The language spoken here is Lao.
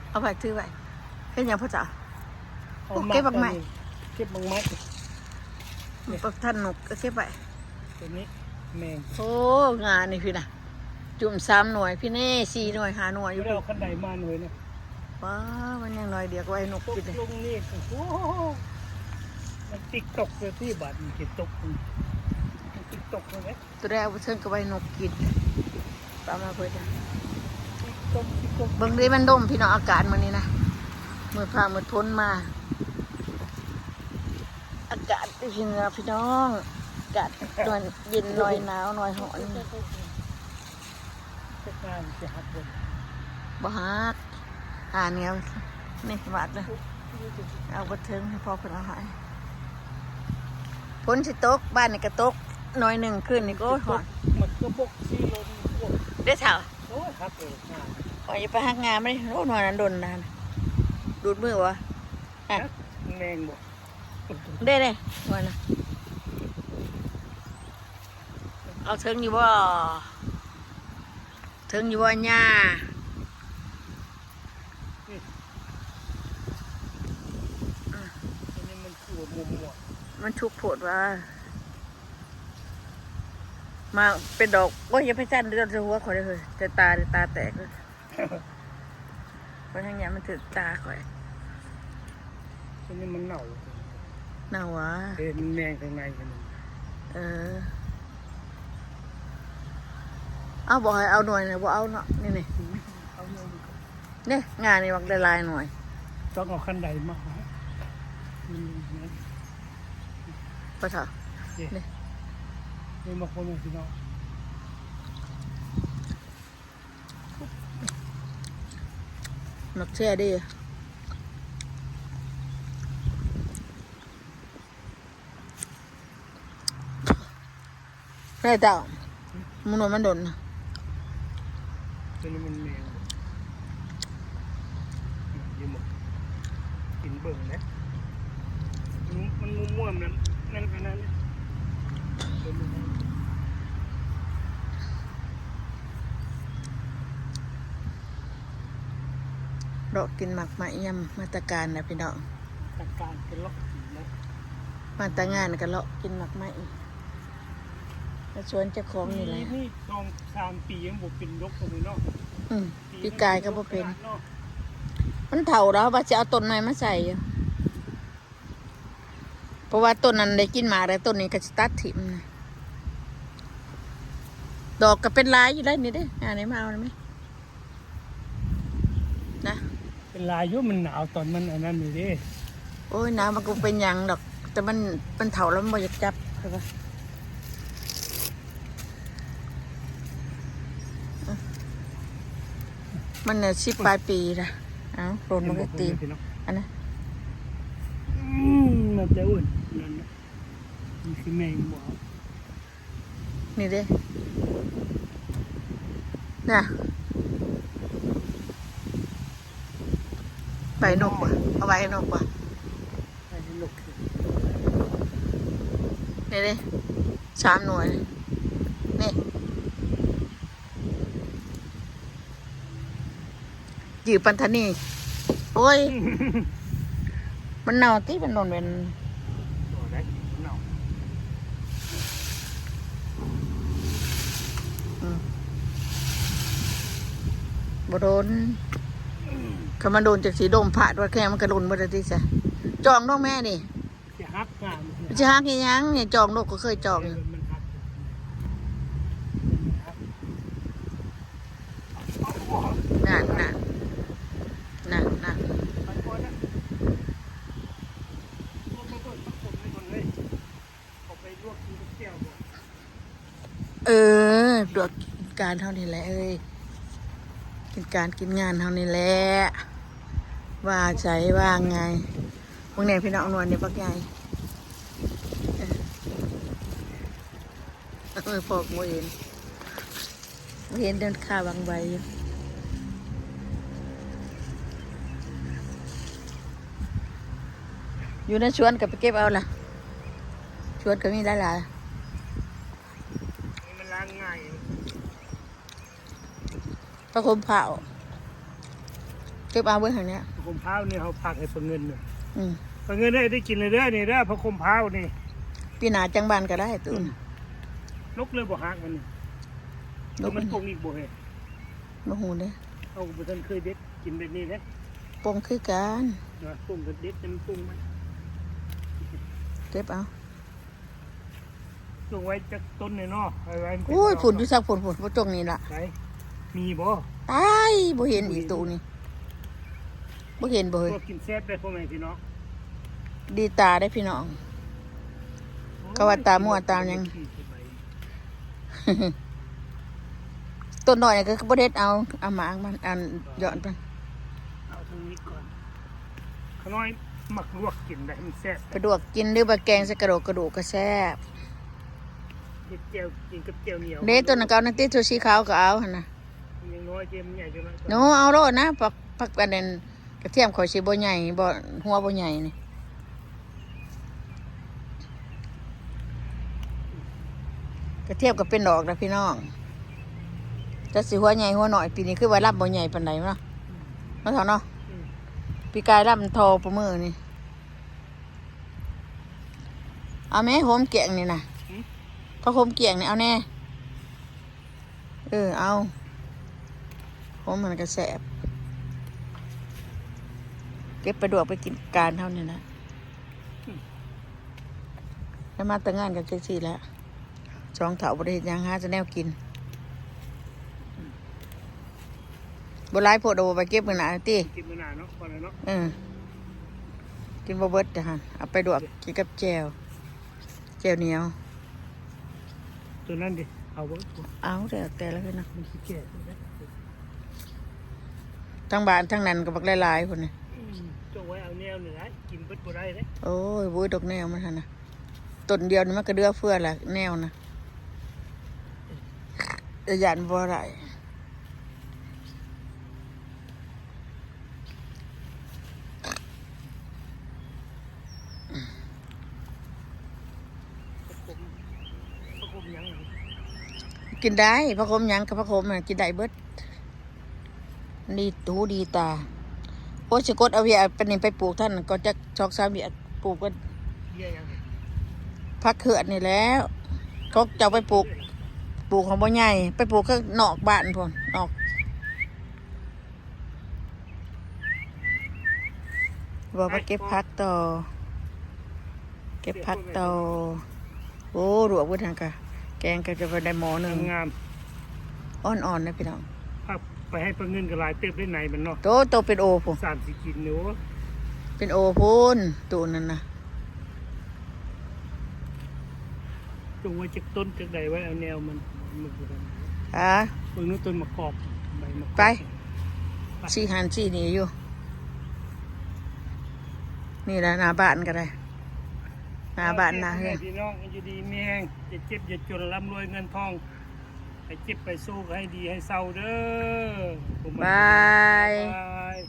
ເອົາໄວ້ ຖືໄວ້. ເຮັດຫຍັງພໍ່ເຖົ້າ? ເອົາ ໂອ້ ໝາກ ເກັບໝາກໄມ້ ອັນນີ້ ເກັບໝາກໄມ້. ບັກທັນນົກກໍເກັບໄວ້. ຕົວນີ້ແມງ. ໂອ້ ງານີ້ພີ່ນະ. ຈຸ່ມສາມໜ່ວຍ ພີ່ແນ່ ສີ່ໜ່ວຍ ຫ້າໜ່ວຍຢູ່. ບໍ່ໄດ້ເອົາຄັນໄດມາໜ່ວຍນະ. ວ້າ ມັນຍັງໜ່ອຍດຽວກໍໄວ້ໃຫ້ນົກກິນເລີຍ. ຕົກລົງນີ້ ໂອ້ໂຫ ມັນຕິກຕົກເລີຍຕິ ບາດນີ້ ຕິກຕົກ ຕິກຕົກເລີຍ. ຕົວໃດເອົາໄປເທິງກໍໄວ້ໃຫ້ນົກກິນ. ປາມາເພິ່ນ ຕິກຕົກ ຕິກຕົກ. ເບິ່ງເດ້ ມັນດົມພີ່ນ້ອງ ອາກາດມື້ນີ້ນະ ມືດຟ້າມືດຝົນມາ. ອາກາດຢູ່ພີ້ນະພີ່ນ້ອງ ອາກາດໜ້ອຍເຢັນໜ້ອຍໜາວໜ້ອຍຮ້ອນ. ຈັກໜ່ອຍຊິຫັກເບິ່ງ. ບໍ່ຫັກ ຫາແນວນີ້ວາດເລີຍ. ເອົາບໍ່ເຖິງ ໃຫ້ພໍ່ເພິ່ນເອົາໃຫ້. ຝົນຊິຕົກ ບ້ານນີ້ກໍຕົກໜ້ອຍໜຶ່ງ ຄືນນີ້ກໍຮ້ອນ. ມັນກໍບົກຊິລົງ. ເດ້ເຖົ້າ. ໂອ້ຍ ຫັກເລີຍ. ຂ້ອຍຢ່າໄປຫັກງາມັນເດ້. ໂອ້ ໜ່ວຍນັ້ນດົນນານ ດູດມືບໍ່? ຮະ ແມງບໍ່? ເດ້ ເດ້ ວ່ານະ. ເອົາເຖິງຢູ່ບໍ່? ເຖິງຢູ່ບໍ່ຍ່າ? ອືມ ອັນນີ້ມັນຄືວ່າມົວໆ ມັນສຸກໂພດວ່າ. ມາເປັນດອກ. ໂອ້ຍ ຢ່າໄປຊັ້ນເດີ ເຈົ້າຊິຫົວຂ້ອຍເດີເຮີ້ຍ ແຕ່ຕາ ແຕ່ຕາແຕກເລີຍ. ຂ້ອຍແຮງຢ້ານມັນຖືກຕາຂ້ອຍ. ອັນນີ້ມັນເນົ່າ. ເນົ່າຫວາ? ເອີ ມັນແມງຂ້າງໃນມັນ. ເອີ ເອົາ ບໍ່ໃຫ້ເອົາໜ່ວຍນະ ບໍ່ເອົາເນາະ. ນີ້ ນີ້ ອືມ ເອົາໜ່ວຍນີ້ ນີ້ ງານີ້ບັກໄດ້ຫຼາຍໜ່ວຍ. ຕ້ອງເອົາຄັນໄດມາຫາ. ອືມ ປະເຖົ້າ ນີ້ ນີ້ ນີ້ ມາຄົນໜຶ່ງພີ່ນ້ອງ. ໝາກແຊເດ້. ແມ່ເຈົ້າ ມັນນວນມັນດົນນະ. ຕົວນີ້ມັນແມງ. ກິນເບິ່ງເດ້ ມັນ ມັນມ່ວນໆ ແມ່ນ ແມ່ນອັນນັ້ນເດ້. ເລາະກິນໝາກໄມ້ຍາມມາແຕ່ການນະພີ່ນ້ອງ. ມາແຕ່ການກໍເລາະກິນເນາະ ມາແຕ່ງານກໍເລາະກິນໝາກໄມ້ ແລະສວນເຈົ້າຂອງນີ້ແຫຼະ. ປີນີ້ສອງສາມປີຍັງບໍ່ເປັນດົກເລີຍເນາະ. ອືມ ປີກາຍກໍບໍ່ເປັນ ມັນເຖົ້າແລ້ວ ວ່າຊິເອົາຕົ້ນໃໝ່ມາໃສ່ຢູ່. ເພາະວ່າຕົ້ນນັ້ນໄດ້ກິນໝາກແລ້ວ ຕົ້ນນີ້ກໍຊິຕັດຖິ້ມນະ. ດອກກໍເປັນຫຼາຍຢູ່ໄດ໋ນີ້ເດ້. ອັນນີ້ມາເອົາໄດ້ໄໝ? ນະ ເປັນຫຼາຍຢູ່ ມັນໜາວຕອນມັນອັນນັ້ນນີ້ເດ້. ໂອ້ຍ ໜາວມັນກໍບໍ່ເປັນຫຍັງດອກ ແຕ່ມັນ ມັນເຖົ້າແລ້ວມັນບໍ່ຢາກຈັບ ເຫັນບໍ່? ມັນນະ ສິບປາຍປີລະ. ເອົ້າ ໂດນມັນກໍຕີ ອັນນະ ອືມ ມັນຈະອຸ່ນນັ້ນນະ ມັນຄືແມງບໍ່? ນີ້ເດ້ ນະ ໄປນົກວ່າ ເອົາໄວ້ໃຫ້ນົກວ່າ ໄປໃຫ້ນົກ. ນີ້ເດ້ ສາມໜ່ວຍ ນີ້ ຈື່ປັນທະນີ. ໂອ້ຍ ມັນເນົ່າຕິ ມັນໂດນເປັນ ບໍ່ໄດ້ ມັນເນົ່າ ອືມ ບໍ່ໂດນ. ຄັນມັນໂດນຈັກຊິດົມພາດວ່າແຂ້ງ ມັນກະຫຼົ່ນເບິດແລ້ວຕິຊະ. ຈອງນ້ອງແມ່ນີ້ ຊິຫັກງາມ ຊິຫັກອີຫຍັງນີ້ ຈອງໂລດ ກໍເຄີຍຈອງຢູ່. ນັ້ນ ນັ້ນ ນັ້ນ ນັ້ນ ເອີ ລວກກິນການເຮົານີ້ແຫຼະເອີຍ ກິນການກິນງານເຮົານີ້ແຫຼະ ວ່າໃສວ່າໄງ. ເບິ່ງແດ່ພີ່ນ້ອງ ໜ່ວຍນີ້ບັກໃຫຍ່ ເອີ ເອີ ພໍກບໍ່ເຫັນ ບໍ່ເຫັນເດີນຂາຫວັງໄວຢູ່ ຢູ່ໃນສວນກໍໄປເກັບເອົາລະ ສວນກໍມີຫຼາຍໆ ມັນລ້າງງ່າຍ ຜັກໂຂມພ້າວ ເກັບເອົາເບິ່ງຫັ້ນແຫຼະ ຜັກໂຂມພ້າວນີ້ເຮົາຝາກໃຫ້ປາເງິນນະ ອືມ ປາເງິນເດ້ ໄດ້ກິນແລ້ວເດີນີ້ເດີ ຜັກໂຂມພ້າວນີ້ ປີໜ້າຈັ່ງບານກໍໄດ້ຕູ້ ອືມ ລົກເລີຍບໍ່ຮັກມັນນີ້ ລົກ ມັນປົງອີກບໍ່ເຮີ້ຍ ບໍ່ຮູ້ເດ້ ເຮົາກໍບໍ່ທັນເຄີຍເດັດ ກິນແບບນີ້ເດ້ ປົງຄືກັນ ນະ ປົງກໍເດັດ ແຕ່ມັນປົງມັນ ເກັບເອົາ. ຈົ່ງໄວ້ຈັກຕົ້ນແດ່ເນາະ ໄວ້ ໄວ້ ໂອ້ຍ ພຸ້ນ ຢູ່ຊັກພຸ້ນ ພຸ້ນ ບໍ່ຈົ່ງນີ້ລະ ໃສ ມີບໍ່? ຕາຍ ບໍ່ເຫັນອີກຕູ້ນີ້ ບໍ່ເຫັນບໍ່ເຮີ້ຍ ພວກກິນແຊບເດ້ພໍ່ແມ່ພີ່ນ້ອງ ດີຕາເດ້ພີ່ນ້ອງ ໂອ້ຍ ເຂົາວ່າຕາມົວຕາຫຍັງ ຕົ້ນນ້ອຍນີ້ກໍບໍ່ເດັດເອົາ ເອົາໝາກມັນ ອັນ ຍອດມັນ ເອົາທາງນີ້ກ່ອນ ຂ້ານ້ອຍມັກລວກກິນໄດ໋ ມັນແຊບ ປາດວກກິນ ຫຼືວ່າແກງໃສ່ກະໂດກ ກະດູກກໍແຊບ ເຮັດແຈ່ວກິນກັບແຈ່ວໜຽວ ເດ້ ຕົ້ນນັ້ນກໍເອົານັ້ນຕິ ໂຕສີຂາວກໍເອົາຫັ້ນນະ ມັນຍັງນ້ອຍເດ້ ມັນໃຫຍ່ເກີນໄປ ໜູເອົາໂລດນະ ຜັກ ຜັກອັນນັ້ນ ກະທຽມຂ້ອຍຊິບໍ່ໃຫຍ່ ບໍ່ ຫົວບໍ່ໃຫຍ່ນີ້ ກະທຽມກໍເປັນດອກນະພີ່ນ້ອງ ຈັກຊິຫົວໃຫຍ່ຫົວນ້ອຍ ປີນີ້ຄືວ່າລຳບໍ່ໃຫຍ່ປານໃດເນາະ ເນາະເຖົ້າເນາະ ອືມ ປີກາຍລຳທໍ່ປາມື້ນີ້ ເອົາແມ້ ໂຮມກ້ຽງນີ້ນະ ຫືມ ຜັກໂຮມກ້ຽງນີ້ເອົາແດ່ ເອີ ເອົາ ໂຮມມັນກໍແຊບ ເກັບປາດວກໄປກິນການເຮົານີ້ນະ ອືມ ແລ້ວມາແຕ່ງງານກັນຈັ່ງຊີ້ແຫຼະ ສອງເຖົ້າບໍ່ໄດ້ເຮັດຫຍັງ ຫາແຕ່ແນວກິນ ບໍ່ຫຼາຍໂພດດອກ ໄປເກັບມື້ໜ້າຕິ ເກັບມື້ໜ້າເນາະ ພໍແລ້ວເນາະ ເອີ ກິນບໍ່ເບິດຫັ້ນ ເອົາໄປລວກກິນກັບແຈ່ວ ແຈ່ວໜຽວ ໂຕນັ້ນເດ ເອົາບໍ່? ເອົາແຕ່ ແຕ່ລະເທື່ອນະ ມັນຊິແກ່ ທາງບ້ານທາງນັ້ນກໍບັກຫຼາຍໆພຸ້ນນະ ອືມ ຈົ່ງໄວ້ເອົາແນວນີ້ລະ ກິນເບິດບໍ່ໄດ້ເດ້ ໂອ້ຍ ບໍ່ເບິດດອກແນວມັນຫັ້ນນະ ຕົ້ນດຽວນີ້ມັນກໍເຫຼືອເຟືອລະແນວນະ ຢ້ານບໍ່ໄດ້ ຜັກໂຂມ ຜັກໂຂມຫຍັງ? ກິນໄດ້ ຜັກໂຂມຫຍັງກັບຜັກໂຂມນະ ກິນໄດ້ເບິດ ດີຫູດີຕາ ໂອ້ຍ ຊິກົດເອົາວຽກປານນີ້ໄປປູກທັນ ກໍຈັກສອງສາມວຽກ ປູກກໍ ເວຍຫຍັງ? ຜັກເຂືອດນີ້ແຫຼະ ຂອງເຈົ້າໄປປູກ ປູກຂອງບໍ່ໃຫຍ່ ໄປປູກຂ້າງນອກບ້ານພຸ້ນ ນອກ ວ່າໄປເກັບຜັກຕໍ່ ເກັບຜັກຕໍ່ ໂອ້ ລວກເບິດຫັ້ນກະ ແກງກໍຈະໄປໄດ້ໝໍ້ໜຶ່ງ ງາມໆ ອ່ອນໆ ເດ້ພີ່ນ້ອງ ຜັກໄປໃຫ້ປາເງິນກໍຫຼາຍເຕີບໄດ້ໃນມັນເນາະ ໂຕ ໂຕເປັນໂອພຸ້ນ ສາມສີ່ກິນຢູ່ ເປັນໂອພຸ້ນ ໂຕນັ້ນນະ ຈົ່ງໄວ້ຈັກຕົ້ນຈັກໃດໄວ້ເອົາແນວມັນ ມັນບໍ່ໄດ້ ອາ ເບິ່ງດູຕົ້ນໝາກກອກ ໃບໝາກກອກ ໄປ ໄປ ຊີ້ຫັ້ນຊີ້ນີ້ຢູ່ ນີ້ລະໜ້າບ້ານກໍໄດ້ ໜ້າບ້ານໜ້າເຮືອນ ພີ່ນ້ອງ ຢູ່ດີມີແຮງ ຢ່າເຈັບຢ່າຈົນ ລ່ຳລວຍເງິນທອງ ໃຫ້ເຈັບໃຫ້ໂຊກ ໃຫ້ດີໃຫ້ເຊົາເດີ ບາຍ ບາຍ.